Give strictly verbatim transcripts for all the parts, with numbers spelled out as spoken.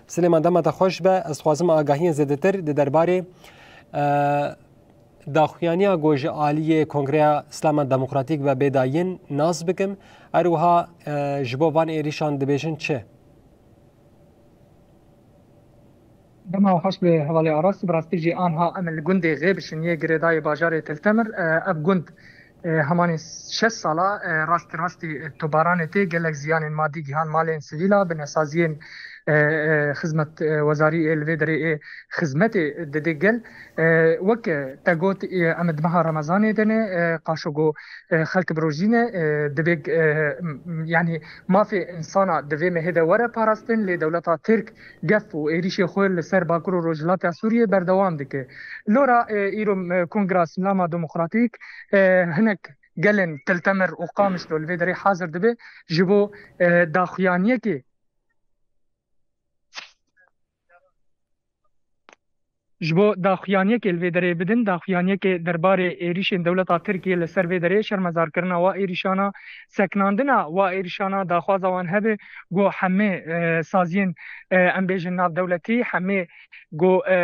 Silêman, dema te xweş be, ez dixwazim agahiyên zêdetir di derbarê, e, daxuyaniya ku ji aliyê Kongreya Îslama Demokratîk ve bê dayîn nas bikim. Her wiha, e, ji bo van êrîşan dibêjin çi? Dema xweş bi hevalê Aras, bi rastî jî anha em li gundê Xêbişin yê girêdayê bajarê Til Temir, e, ev gund, e, hemanî şeş sala, e, rastî rastî, e, tobaranê tê gelek ziyanên madî gihan malên sivîla, binesaziyên, e, e, xizmet, e, wezarî ê li vê derê ê xizmetê didê gel. E, wek te got, e, em di meha Remezanê de ne, e, qaşo ku, e, xelk bi rojî ne, e, divê, e, m-, m-, yanî mafê însana di vê mehê de were parastin, lê dewleta Tirk gef û êrîşê xwe li ser Bakur û Rojhilata Sûriyê berdewam dike. Lora, e, îro, e, Kongra Îslama Demokratîk, e, hinek gelên Til Temir û Qamişlo li vê derê hazir dibe ji bo, e, daxuyaniyekê ji bo daxuyaniyekê li vê derê bidin, daxuyaniyekê derbarê êrîşên dewleta Tirkiyê li ser vê derê, şermezarkirina wa êrîşana, sekinandina wa êrîşana, daxwaza wan hebe ku hemê, e, saziyên, e, em bêjin navdewletî, hemê ku, e,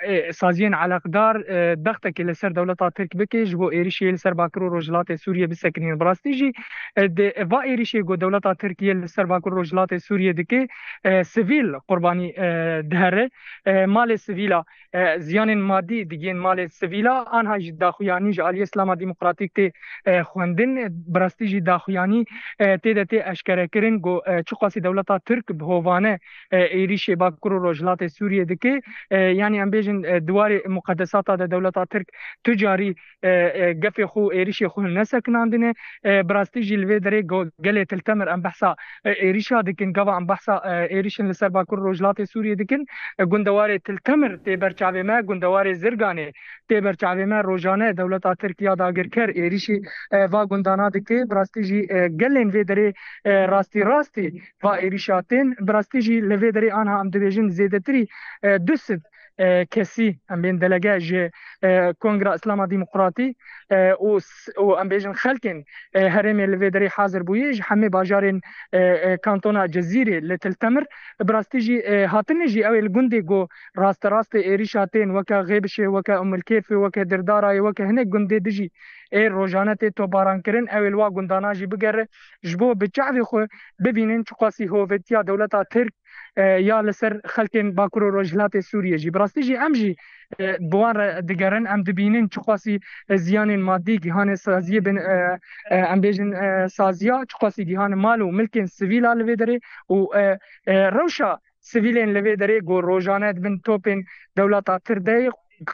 e, saziyên eleqdar, e, dextekê li ser dewleta Tirk bike, ji bo êrîşê li ser Bakur û Rojhilatê Sûriyê bisekinîn. Bi rastî jî, e, di va êrîşê ku dewleta Tirkiyê li ser Bakur û Rojhilatê Sûriyê dike, e, sivîl qurbanî, e, dihere. E, malê sivîla, e, ziyanên madî digihên malê sivîla, anha jî daxuyanî ji aliyê Îslama Demokratîk tê, e, xwendin. Bi rastî jî daxuyanî, e, tê de tê eşkerekirin ku, e, çiqasî dewleta Tirk bi hovane, e, êrîşê Bakur û Rojhilatê Sûriyê dike. E, yanî em bêjin, e, di warê muqedesata de dewleta Tirk tu carî, e, e, gefê xwe û êrîşê xwe nesekinandine. E, bi rastî jî li vê derê go-, gelê Til Temir em behsa, e, êrîşa dikin, gava em behsa, e, êrîşin li ser Bakur Rojhilatê Sûriyê dikin. E, gundewarê Til Temir tê ber çavê me, gundewarê Zirganê tê ber çavê me. Rojane dewleta Tirk ya dagirker êrîşî, e, va gundana dike. Bi rastî jî, e, gelên vê derê, e, rastî rastî va êrîşa tên. Bi rastî jî li vê derê anha em dibêjin zêdetirî, e, du sed, e, kesî, em bên delege ji, e, Kongra Îslama Demokratî, e, û s-, û em bêjin xelkên, e, herêmê li vê derê hazir bûye, ji hemê bajarên, e, e, kantona Cezîrê li Til Temir. Bi rastî jî, e, hatine jî ew ê li gundê ku raste rastê êrîşa tên weke Xêbişê, weke Umilkêfê, weke Dirdarayê, weke hinek gundê dijî ê rojane tê tobarankirin, ew ê li wa gundana jî bigere, ji bo bi çavê xwe bibînin çiqasî hovetiya dewleta Tirk, e, ya li ser xelkên Bakur û Rojhilatê Sûriyê jî. Bi rastî jî em jî, e, bi wan re digerin, em dibînin çiqasî, e, ziyanên madî, gihanê saziyê bin, e, e, em bêjin, e, saziya, çiqasî gihanê mal û milkên sivîla li vê derê û, e, e, rewşa sivîlên li vê derê ku rojane di bin topên dewleta Tirk de ye,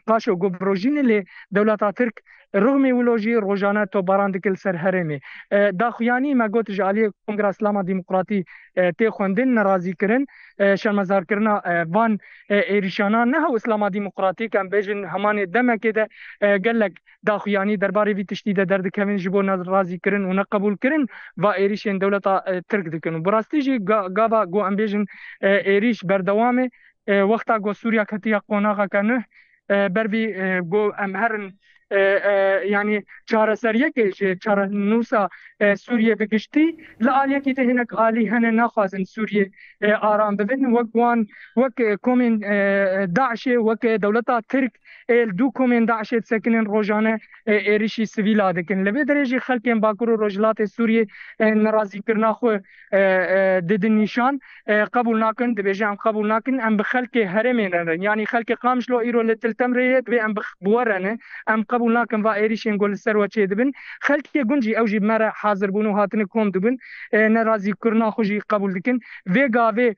qaşo ku bi rojî ne, lê dewleta Tirk rixmê wilo jî rojane topbaran dike li ser herêmê. E, daxuyanî me got ji aliyê Kongra Îslama Demokratî, e, tê xwendin, nerazîkirin, e, şermezarkirina, e, van, e, êrîşana ne hew Îslama Demokratîk, em bêjin hemanê demekê de, e, gelek daxuyanî derbarê vî tiştî de derdikevin ji bo nerazîkirin û neqebûlkirin va êrîşên dewleta, e, Tirk dikin. Û bi rastî jî ga-, gava ku em bêjin, e, êrîş berdewam e, e, wexta ku Sûriya ketiye qonaxeke nuh, e, ber vî, e, ku em herin, e, e, yanî çareseriyekê ji çarenûsa, e, Sûriyê bi giştî, li aliyekî de hinek alî hene naxwazin Sûriyê, e, aram bibin. Wek wan, wek, e, komên, e, DAIŞê, wek, e, dewleta Tirk ê li dû komên DAIŞê disekinin rojane, e, êrişî sivîla dikin. Li vê derê jî xelkên Bakur û Rojhilatê Sûriyê, e, nerazîkirina xwe, e, e, didin nîşan, e, qebûl nakin, dibêje em qebûl nakin, em bi xelkê herêmê re ne. Yanî xelkê Qamişlo îro li Til Temrê ye, divê em bi, bi we re ne. Em qebûl nakin va êrişên ku li ser we çêdibin. Xelkê gund jî ew jî bi me re hazir bûn û hatine kom dibin. E, nerazîkirina xwe jî qebûl dikin. Vê gavê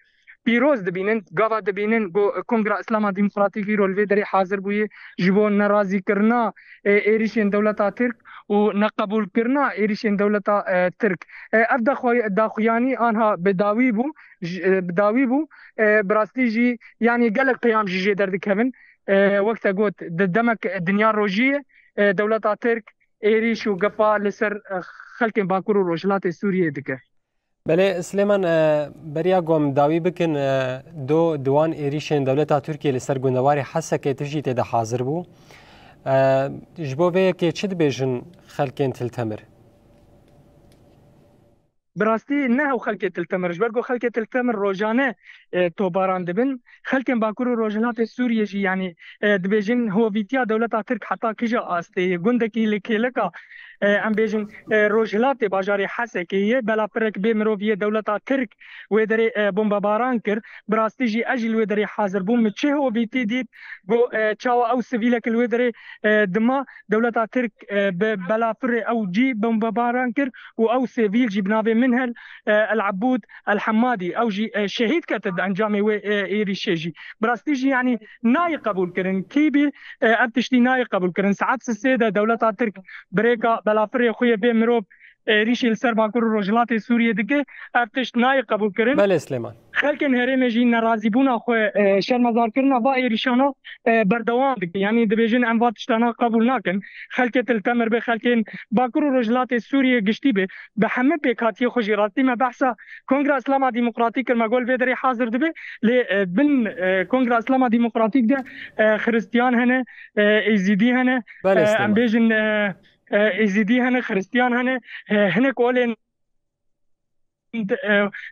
pîroz dibînin, gava dibînin ku Kongra Îslama Demokratîk îro li vê derê hazir bûye ji bo nerazîkirina, e, êrişên dewleta Tirk û neqebûlkirina êrişên dewleta, e, Tirk. E, ev daxwa-, daxuyanî anha bi dawî bû, ji, e, bi dawî bû. E, bi rastî jî, yanî gelek peyam jî jê derdikevin. E, wek te got, di demek dinya rojî ye, e, dewleta Tirk êrîş û gefa li ser, e, xelkên Bakur û Rojhilatê Sûriyê dike. Belê, Silêman, e, beriya ku em dawî bikin, e, do di wan êrîşên dewleta Tirkiyê li ser gundewarê Hesekê tu jî tê de hazir bû. E, ji bo vê yekê çi dibêjin xelkên Til Temir? Bi rastî ne ew xelkê Til Temir, ji ber ku xelkê Til Temir rojane e, tobaran dibin. Xelkên Bakur û Rojhilatê Sûriyê jî, yanî, e, dibêjin hovîtiya dewleta Tirk heta kîja astê ye. Gundekî li kêleka, e, em bêjin, e, rojhilatê bajarê Hesekê ye. Belafirek bê mirovî yê dewleta Tirk wê derê, e, bombebaran kir. Bi rastî jî ez jî li wê derê hazir bûm. Min çi hovîtî dît, got, e, çawa ew sivîlek li wê derê, e, dima. Dewleta Tirk, e, bi belafirê ew cî bombebaran kir û ew sivîl jî bi navê Minhel, e, El Ebûd El Hemmadî, ew jî, e, şehîd ketin di encamê wê, e, êrîşê jî. Bi rastî jî, yanî, nayê qebûl kirin. Kî bî, e, ev tiştî nayê qebûl kirin. Saet sisê de dewleta Tirk birêka belafirê xwe yê bê mirov êrîşî li ser Bakur û Rojhilatê Sûriyê dike. Ev tişt nayê qebûl kirin. Belê, Silêman. Xelkên herêmê jî nerazîbûna xwe, e, şermezarkirina va êrîşana, e, berdewam dike. Yanî dibêjin, em va tiştana qebûl nakin. Xelkê Til Temir be, xelkên Bakur û Rojhilatê Sûriyê giştî be, bi hemî pêkhatiyê xwe jî, rastî me behsa Kongra Îslama Demokratîk kir, me got vê derê hazir dibe. Lê, e, bin, e, Kongra Îslama Demokratîk de, e, Xiristiyan hene, e, Êzîdî hene, Belê, e, em Silêman. Bêjin, e, e, Êzîdî hene, Xiristiyan hene, e, hinek olên, e,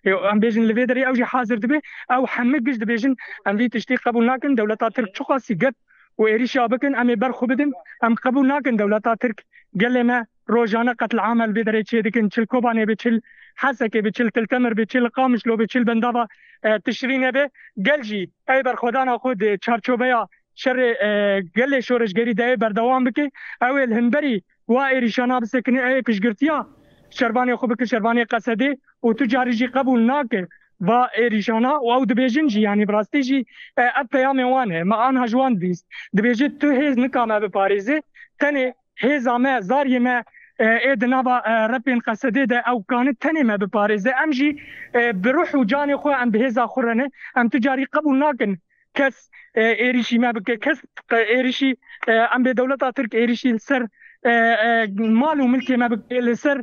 e, em bêjin li vê derê ew jî hazir dibe. Ew hemî giş dibêjin, em vî tiştî qebûl nakin. Dewleta Tirk çiqasî get û êrîşa bikin, em ê ber xwe bidin. Em qebûl nakin dewleta Tirk gelê me rojane qetlîama li vê derê çêdikin. Çi li Kobanê be, çi li Hesekê be, çi li Til Temir be, çi li Qamişlo be, çi li bendava, e, Tişrînê be. Gel jî ê berxwedana xwe di çarçoveya şerê, e, gelê şoreşgerî de yê berdewam bike. Ew ê li hemberî wa êrîşana bisekine, ê piştgirtiya şervanê xwe bike, şervanê Qesedê, û tu carî jî qebûl nake va êrîşana û ew dibêjin jî, yanî bi rastî jî, e, ev peyamê wan e. Me anha ji wan dibîst. Dibêje tu hêz nikame biparêze, tenê hêza me, zariyê me, e, ê di nava, e, repên Qesedê de ew kane tenê me biparêze. Em jî, e, bi ruh û canê xwe em bi hêza xwe re ne. Em tu carî qebûl nakin kes, e, êrîşî me bike, kes, e, êrîşî, e, em bê dewleta Tirk êrîşî li ser, e, e, mal û milkê me bike, li ser,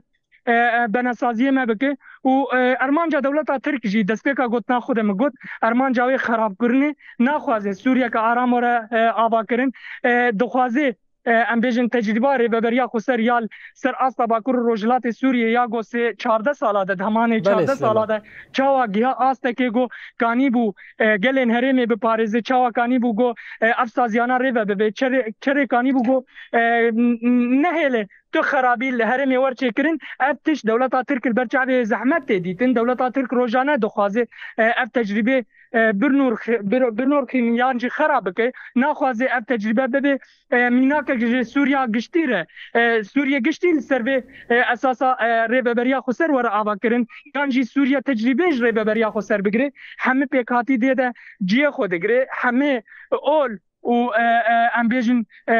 e, e, benesaziyê me bike û, e, ermanca dewleta Tirk jî destpêka gotina xwe de min got, ermanca wê xerabkirinê, naxwaze Sûriyeke aram were, e, avakirin, e, dixwaze, e, em bêjin tecrîba rêveberiya xweser ya li ser asta Bakur û Rojhilatê Sûriyê ya go sê çardeh sala de, di hemanê Belê, çardeh sala Silêman. De çawa giha astekê go kanîbû, e, gelên herêmê biparêze, çawa kanîbû go, e, ev saziyana rêve bibe, çerê, çerê kanîbû go, e, n-, n-, nehêle tu xerabî li herêmê wer çêkirin. Ev tişt dewleta Tirk li ber çavê zehmet tê dîtin. Dewleta Tirk rojane dixwaze, e, ev tecrîbê, e, bir nûr xi-, bir, bir nûr xîn yan jî xera bike. Naxwaze ev tecrîbe bibe, e, mînakek ji Sûriya giştî re. E, Sûriye giştî li ser vê, e, esasa, e, rêveberiya xweser were avakirin. Yan jî Sûriye tecrîbê ji rêveberiya xweser bigire. Hemî pêkhatî dê de cihê xwe digire. Hemî ol û, e, e, em bêjin, e,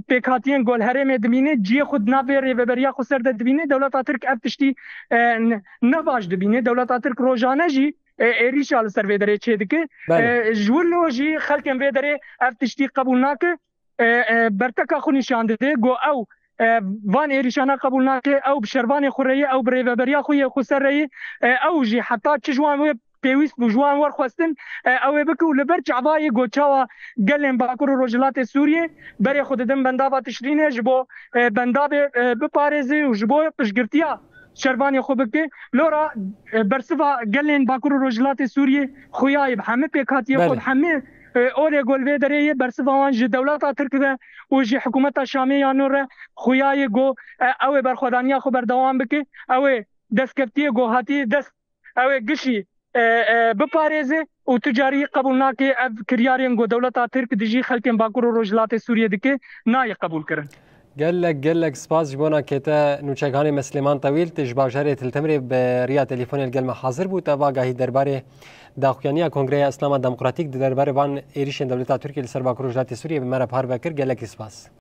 pêkhatiyên gol herêmê dibîne, cihê xwe di nav vê rêveberiya xweser de dibîne. Dewleta Tirk ev tiştî, e, n-, ne baş dibîne. Dewleta Tirk rojane jî, e, êrîşa li ser vê derê çêdike. Belê. E, ji wir lo jî xelkên vê derê ev tiştî qebûl nake. E, e, berteka xwe nîşan dide, go ew, e, van êrîşana qebûl nake, ew bi şervanê xwe re ye, ew bi rêveberiya xwe yê xweser re ye. E, ew jî heta çi ji wan wê pêwîst bû, ji wan wer xwestin, e, ew ê bike û li ber çavayê go çawa gelên Bakur û Rojhilatê Sûriyê berê xwe didin bendava Tişrînê ji bo, e, bendavê, e, biparêze û ji bo piştgirtiya şervanê xwe bike. Lora, e, bersiva gelên Bakur û Rojhilatê Sûriyê xuya ye bi hemî pêkhatiyê xwe, Belê. Bi hemî, e, olê gol vê derê ye, bersiva wan ji dewleta Tirk ve û ji hikûmeta Şamê ya nû re xuya ye go, e, ew ê berxwedaniya xwe berdewam bike, ew ê destkeftiyê go hatiye dest, ew ê gişî, e, e, biparêze û tu carî qebûl nake ev kiryarên go dewleta Tirk dijî xelkên Bakur û Rojhilatê Sûriyê dike, nayê qebûlkirin. Gelek, gelek spas ji bona kê te nûçeganê me Silêman Tewîl, tu ji bajarê Til Temirê bi riya telefonê li gel me hazir bû, te va gahî derbarê daxuyaniya Kongreya Îslama Demokratîk di derbarê van êrîşên dewleta Tirkiyê li ser Bakur û Rojhilatê Sûriyê bi me re parve kir. Gelekî spas.